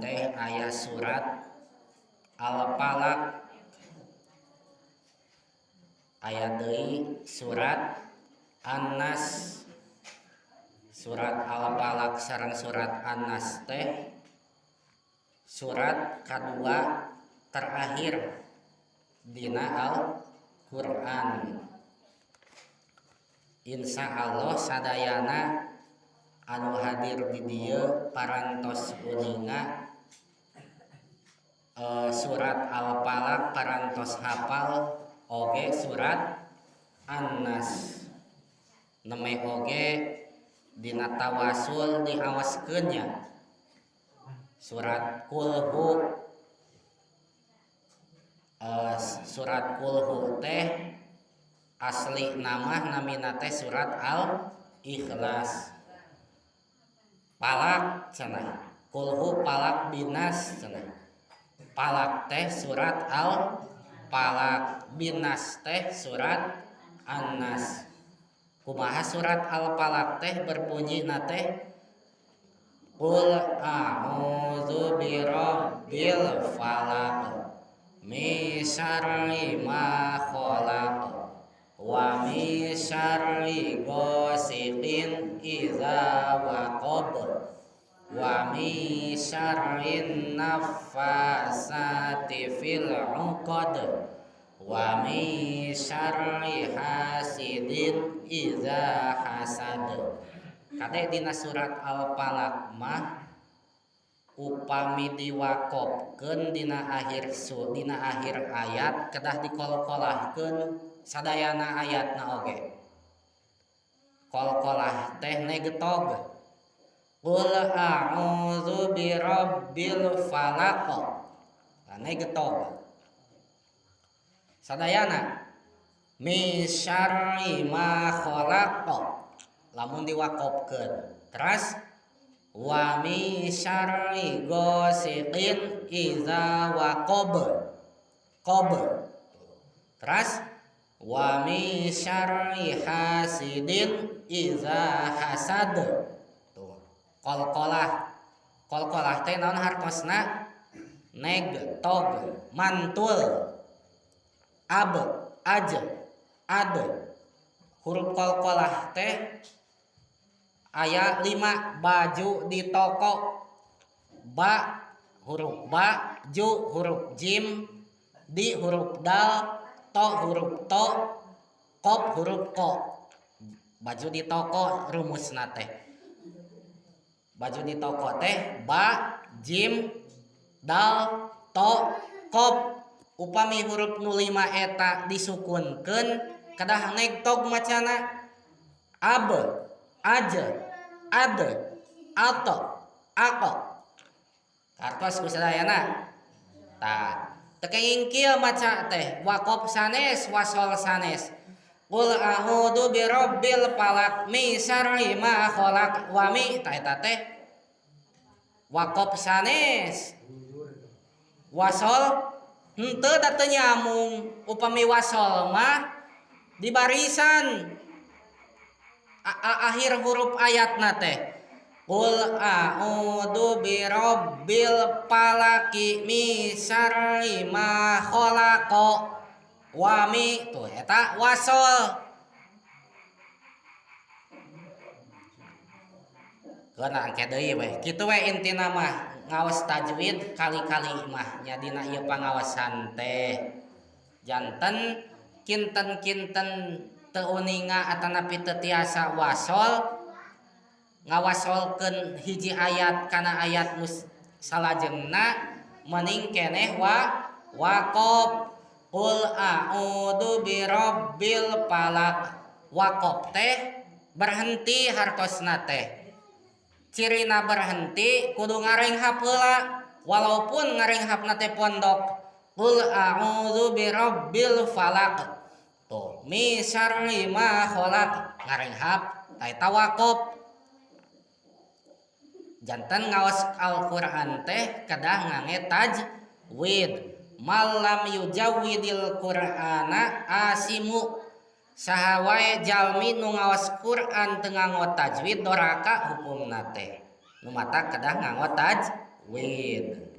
Al-Qur'an teh aya surat Al-Falaq, aya deui surat An-Nas. Surat Al-Falaq sareng surat An-Nas teh surat kadua terakhir dina Al-Qur'an. Insya Allah sadayana anu hadir di dieu parantos uninga surat Al-Falaq, parantos hafal oge surat An-Nas. Neme oge dina tawasul diawaskeun nya. Surat Kulhu, surat Kulhu teh asli nama namina teh surat Al-Ikhlas. Palak cenah, Kulhu palak binas cenah. Palak teh surat Al-Falaq, binas teh surat An-Nas. Kumaha surat Al-Falaq teh berbunyi na teh Qul a'udzu birabbil falaq min syarri ma khalaq wa min syarri ghasiqin idza waqab wa min syarrin naffasati fil 'uqad wa min syarri hasidin idza hasad. Kade dina surat Al-Falaq mah upami diwakofkeun dina akhir dina akhir ayat kedah dikolkolahkeun sadayana ayatna oge. Kolkolah teh negetog. Qul a'udzu birabbil falaq. Nah, negetog. Sadayana min syarri ma khalaq. Lamun diwakofkeun. Terus wa min syarri ghasiqin idza waqab. Qab. Terus wa min syarri hasidin idza hasad. Tuh, qalqalah. Qalqalah teh naon hartosna? Neg, tog, mantul. Ab, aj, ad. Huruf qalqalah teh aya 5 baju di toko. Ba huruf ba, ju huruf jim, di huruf dal, to huruf to, kop huruf ko. Baju di toko rumusna teh. Baju di toko teh ba, jim, dal, to, kop. Upami huruf nu 5 eta disukunkeun kedah negtog macana ab, aj, ad, ato, ako. Kartos ku sadayana. Tah, teu kenging kieu maca teh waqof sanes wasol sanes. Qul a'udzu birabbil falaq min syarri ma khalaq wa mi ta eta teh waqof sanes. Wasol henteu da teu nyambung. Upami wasol mah di barisan akhir huruf ayatna teh. Qul a'udzu birabbil falaqi min syarri ma khalaq wa mi tuh eta wasol. Keuna engke deui we. Kitu we intina mah ngaos tajwid kali-kali mah nya dina ieu pangaosan teh. Janten kinten-kinten teu uninga atanapi teu tiasa wasol ngawasolkeun hiji ayat kana ayat nu salajengna mending keneh waqof. Qul a'udzu birabbil falaq. Waqof teh berhenti hartosna teh. Cirina berhenti kudu ngarenghap heula walaupun ngarenghapna teh pondok. Qul a'udzu birabbil falaq. Tuh min syarri ma khalaq ngarenghap ta eta waqof. Janten ngaos Al-Qur'an teh kedah ngange tajwid. Malam yujawwidil Qur'ana asimu. Saha wae jalmi nu ngaos Qur'an teu nganggo tajwid doraka hukumna teh. Nu mata kedah nganggo tajwid. Tajwid.